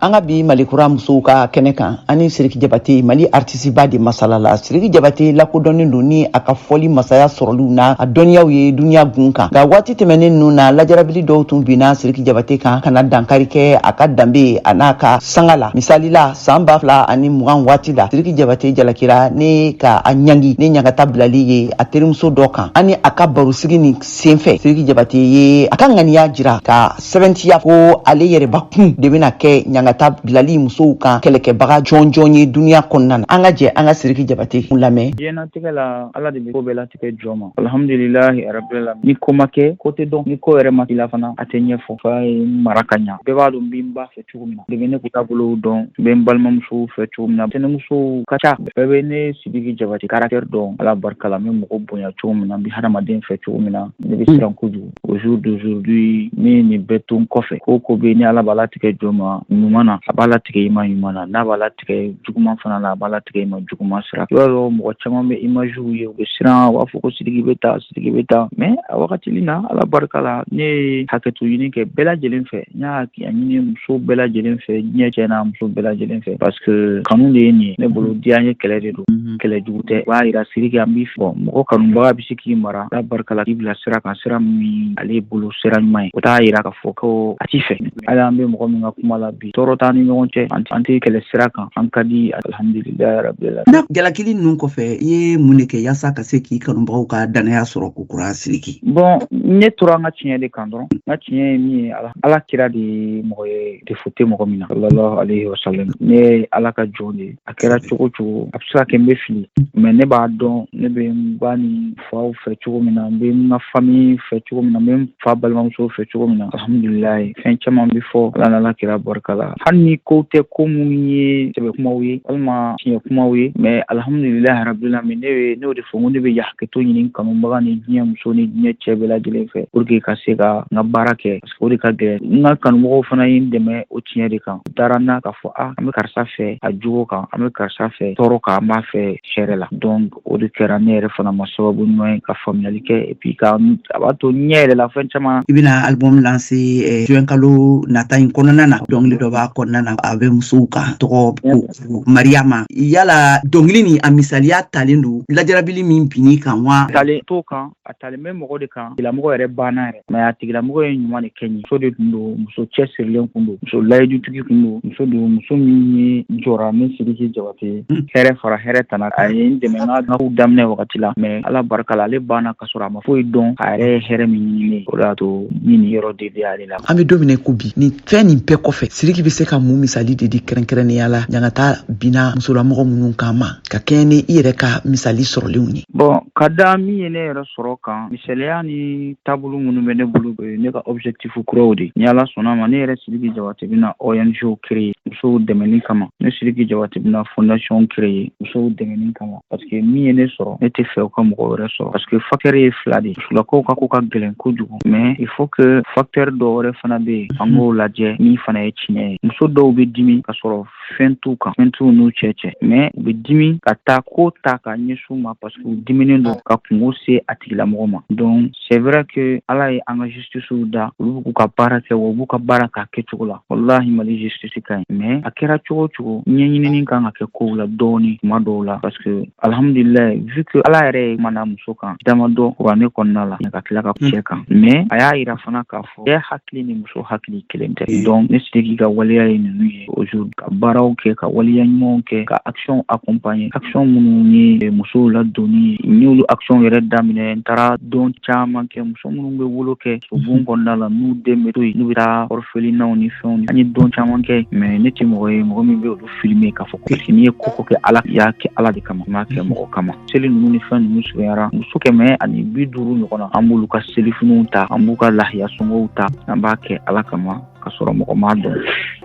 An ka bi Malikura musow ka kɛnɛ kan, an ni Siriki Jabate, Mali artisiba de masala la. Siriki Jabate lakodɔnnen don ni a ka fɔli masaya sɔrɔliw n'a a dɔnniyaw ye duniɲa gun kan. Nka waati tɛmɛnen ninnu na, lajarabili dɔw tun binna Siriki Jabate kan ka na dankari kɛ a ka danbe a n'a ka sanga la. Misali la, san 2020 waati la, Siriki Jabate jalakira ne ka a ɲangi ni ɲangata bilali ye a terimuso dɔ kan. Ani a ka barosigi nin senfɛ, Siriki Jabate ye a ka ŋaniya jira ka sɛbɛntiya ko ale yɛrɛbakun de bɛna kɛ ɲangata bilali musow kan kɛlɛkɛbaga jɔnjɔn ye duniɲa kɔnɔna na. An ka jɛ an ka Siriki Jabate lamɛn. Diɲɛnatigɛ la, Ala de bɛ ko bɛɛ latigɛ jɔn ma. Alhamdulilahi rabbil alamin. Ni ko ma kɛ, ko tɛ dɔn. Ni ko yɛrɛ ma k'i la fana, a tɛ ɲɛfɔ. Fa ye n mara ka ɲa. Bɛɛ b'a dɔn n bɛ n ba fɛ cogo min na, de bɛ ne taabolow dɔn, n bɛ n balimamusow fɛ cogo min na. Tɛnɛmusow ka ca, bɛɛ bɛ ne Sidiki Jabate caractère dɔn. Ala barika la, n bɛ mɔgɔ bonya cogo min na, n bɛ hadamaden fɛ cogo min na, ne bɛ siran kojugu. Au jour d'aujourd'hui, ne ye nin bɛɛ to n kɔfɛ. Ko ko bɛ ni Ala b'a latigɛ jɔn ma ɲuman na, a b'a latigɛ i ma ɲuman na. N'a b'a latigɛ juguman fana na, a b'a latigɛ i ma juguman sira. I b'a dɔn, mɔgɔ caman bɛ image ye, u bɛ siran, u b'a fɔ ko Sidiki bɛ taa, Sidiki bɛ taa. Mais a wagati na, Ala barika la, ne ye hakɛto ɲini kɛ bɛɛ lajɛlen fɛ. N y'a ɲini muso bɛɛ lajɛlen fɛ, diɲɛ cɛ n'a muso bɛɛ lajɛlen fɛ, parce que kanu de ye nin ye ne bolo. Diya ye kɛlɛ de don, kɛlɛ jugu tɛ. O b'a yira Sidiki an b'i fɔ. Mɔgɔ kanubaga bɛ se k'i mara, Ala barika la, k'i bila sira kan, sira min ale bolo sira ɲuman ye. O t'a yira k'a fɔ ko a t'i fɛ. Hali an bɛ mɔgɔ min ka kuma la bi, tɔɔrɔ t'an ni ɲɔgɔn cɛ, an tɛ kɛlɛ sira kan, an ka di, alhamdulilayi rabbil alamin. Jalakili ninnu kɔfɛ, i ye mun de kɛ yaasa ka se k'i kanubagaw ka danaya sɔrɔ ko kura, Sidiki? Bon, ne tora an ka tiɲɛ de kan dɔrɔn. N ka tiɲɛ ye min ye, Ala kira de ye mɔgɔ ye, défaut tɛ mɔgɔ min na, sallallahu alayhi wa sallam. Ne ye Ala ka jɔn de ye. A kɛra cogo cogo, a bɛ se ka kɛ n bɛ fili, mais ne b'a dɔn ne bɛ n ba ni faw fɛ cogo min na, n bɛ n ka famille fɛ cogo min na, n bɛ n fa balimamuso fɛ cogo min na. Alhamdulilayi, fɛn caman bɛ fɔ Ala n'Ala kira barika la. Hali ni kow tɛ ko minnu ye sɛbɛ kumaw ye walima tiɲɛ kumaw ye, mais alhamdulilayi rabbil alamin. Ne bɛ ne y'o de fɔ, n ko ne bɛ hakɛto ɲini kanubaga ni diɲɛ muso ni diɲɛ cɛ bɛɛ lajɛlen fɛ pour que ka se ka n ka baara kɛ, parce que o de ka gɛlɛn. N ka kanumɔgɔw fana ye n dɛmɛ o tiɲɛ de kan. U taara n na k'a fɔ a an bɛ karisa fɛ a jogo kan, an bɛ karisa fɛ tɔɔrɔ kan, an b'a fɛ hɛrɛ la. Donc o de kɛra ne yɛrɛ fana ma sababu ɲuman ye ka faamuyali kɛ, et puis ka a b'a to ɲɛ yɛrɛ la fɛn caman. I bɛna album lancer juin kalo nata in kɔnɔna na. Dɔnkili dɔ b'a kɔnɔna na, a bɛ musow kan, tɔgɔ ko Mariyama. Yala dɔnkili nin, a misaliya talen don lajarabili min binni kan wa? Talen t'o kan, a talen bɛ mɔgɔ de kan. Tigilamɔgɔ yɛrɛ banna yɛrɛ, mais a tigilamɔgɔ ye ɲuman de kɛ n ye. Muso de tun don, muso cɛsirilen kun don, muso layidutigi kun don, muso don, muso min ye jɔra ne Sidiki Jabate hɛrɛ fara hɛrɛ tana. A ye n dɛmɛ n ka kow daminɛ wagati la, mais Ala barika la, ale banna ka sɔrɔ a ma foyi dɔn. A yɛrɛ ye hɛrɛ min ɲini ne, o de y'a to ni nin yɔrɔ de bɛ ale la. An bɛ don min na ko bi, nin fɛn nin bɛɛ kɔfɛ, Sidiki bɛ se ka mun misali de di kɛrɛnkɛrɛnnenya la ɲangata binna musolamɔgɔ minnu kan ma, ka kɛɲɛ ni i yɛrɛ ka misali sɔrɔlenw ye? Bon, ka da min ye ne yɛrɛ sɔrɔ kan, misaliya ni taabolo minnu bɛ ne bolo, o ye ne ka objectif kuraw de. Ni Ala sɔnna ma, ne yɛrɛ Sidiki Jabate bɛna ONG créer musow dɛmɛni kama. Ne Sidiki Jabate bɛna fondation créer musow dɛmɛni kama, parce que min ye ne sɔrɔ, ne tɛ fɛ u ka mɔgɔ wɛrɛ sɔrɔ, parce que facteur ye fila de ye. Musolakaw ka ko ka gɛlɛn kojugu, mais il faut que facteur dɔ wɛrɛ fana bɛ yen, an k'o lajɛ min fana ye tiɲɛ ye. Muso dɔw bɛ dimi ka sɔrɔ fɛn t'u kan, fɛn t'u n'u cɛ cɛ, mais u bɛ dimi ka taa ko ta ka ɲɛsin u ma, parce que u diminen don ka kungo se a tigilamɔgɔ ma. Donc c'est vrai que Ala ye an ka justice da, olu b'u ka baara kɛ, wa u b'u ka baara k'a kɛcogo la. Wallahi, Mali justice ka ɲi, mais a kɛra cogo o cogo, ɲɛɲinini kan ka kɛ kow la dɔɔni tuma dɔw la, parce que alhamdulilayi, vu que Ala yɛrɛ ye mana muso kan damadɔ kuranɛ kɔnɔna la, ka tila ka cɛ kan, mais a y'a yira fana k'a fɔ cɛ hakili ni muso hakili kelen tɛ. Donc ne Sidiki ka waleya ye ninnu ye aujourd'hui: ka baaraw kɛ, ka waleya ɲumanw kɛ, ka action accompagner, action minnu ye musow ladonni ye. N y'olu action yɛrɛ daminɛ, n taara don caman kɛ muso minnu bɛ wolo kɛ sobon kɔnɔna la, n'u den bɛ to yen, n'u bɛ taa orphelinat ni fɛnw. An ye don caman kɛ, mais ne tɛ mɔgɔ ye, mɔgɔ min bɛ olu filmer k'a fɔ, parce que n'i ye ko ko kɛ, Ala y'a kɛ Ala de kama, i m'a kɛ mɔgɔ kama. Seli ninnu ni fɛn ninnu surunyara, muso 150 ɲɔgɔn na, an b'olu ka selifiniw ta, an b'u ka lahiya sɔngɔw ta, an b'a kɛ Ala kama ka sɔrɔ mɔgɔ m'a dɔn.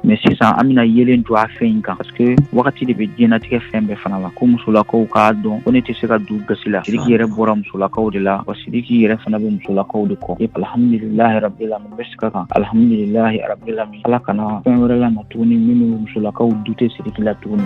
Mais sisan an bɛna yelen jɔ a fɛn in kan, parce que wagati de bɛ diɲɛnatigɛ fɛn bɛɛ fana la. Ko musolakaw k'a dɔn ko ne tɛ se ka du gasi la. Sidiki yɛrɛ bɔra musolakaw de la, wa Sidiki yɛrɛ fana bɛ musolakaw de kɔ. Alhamdulilahi rabbil alamin, n bɛ segin a kan, alhamdulilahi rabbil alamin. Ala kana fɛn wɛrɛ la na tuguni minnu musolakaw dute Sidiki la tuguni.